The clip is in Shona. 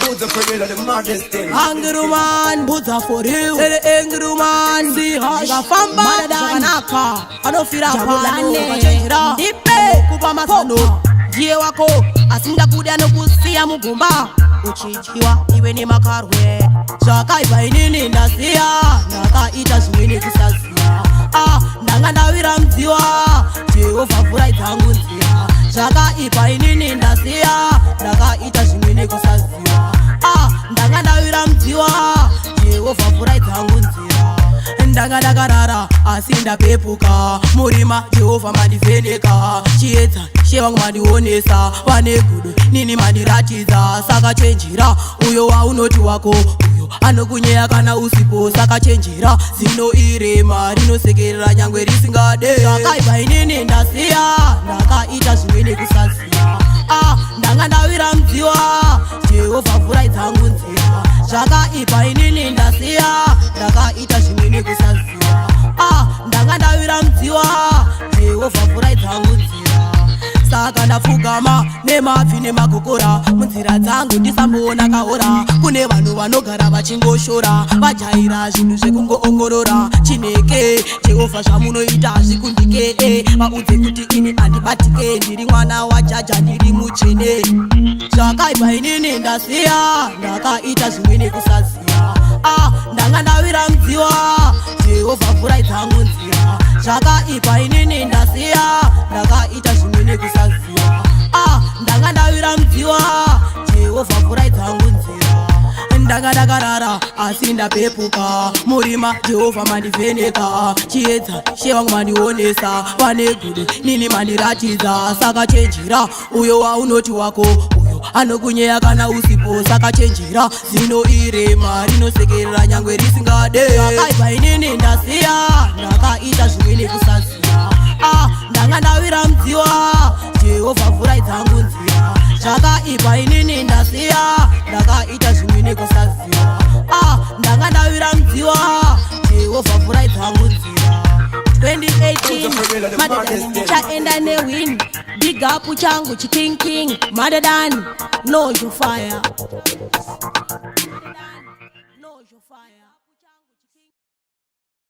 Buddha for real, the maddest thing. Angry man, Buddha for real. Ere angry man, see hush. Zvikafamba zvakanaka, anofira pano ukachenjera. Ndipe kupa mazano, ndiye wako asingakude anokusiya mugomba uchidyiwa iwe nemakarwe. Zvakaipa inini ndasiya, ndakaita zvimwe nekusaziya. Ah, ndanga ndawira mudziwa, Jehovha vhurai dzangu nzira. Zvakaipa inini ndasiya, ndakaita zvimwe nekusaziya. Ah, ndanga ndawira mudziwa, Jehovha vhurai dzangu nzira. Ndanga ndakarara asi ndapepuka, murima Jehovha mandivheneka. Chiedza She wangu mandionesa, vane gudo nini mandiratidza. Saka chenjera, uyo waunoti wako uyo anokunyeya kana usipo. Saka chenjera, zino irema rinosekerera nyangwe risingade. Zvakaipa inini ndasiya, ndakaita zvimwe nekusaziya. Ah, ndanga ndawira mudziwa, Jehovha vhurai dzangu nzira. Zvakaipa inini ndasiya, ndakaita zvimwe nekusaziya. Ah, ndanga ndawira mudziwa, Jehovha vhurai dzangu nzira. Saka ndapfugama nemabvi nemagokora, munzira dzangu ndisamboona kaora. Kune vanhu vanogara vachingoshora, vajaira zvinhu zvekungoongorora. Chineke Jehovha, zvamunoita hazvikundike. Vaudze kuti ini handibatike, ndiri mwana wajaja, ndiri muchene. Zvakaipa inini ndasiya, ndakaita zvimwe nekusaziya. Ah, ndanga ndawira mudziwa, Jehovha vhurai dzangu nzira. Zvakaipa inini ndasiya, ndakaita zvimwe nekusaziya. Ah, ndanga ndawira mudziwa, Jehovha vhurai dzangu nzira. Ndanga ndakarara asi ndapepuka, murima Jehovha mandivheneka. Chiedza She wangu mandionesa, vane gudo nini mandiratidza. Saka chenjera, uyo waunoti wako uyo anokunyeya kana usipo. Saka chenjera, zino irema rinosekerera nyangwe risingade. Zvakaipa inini ndasiya, ndakaita zvimwe nekusaziya. Ah, ndanga ndawira mudziwa, Jehovha vhurai dzangu nzira. Zvakaipa inini ndasiya, ndakaita zvimwe nekusaziya. Ah, ndanga ndawira mudziwa, Jehovha vhurai dzangu nzira. 2018 madadani, ndichaenda newin. Big up changu chiking king madadani, know you fire.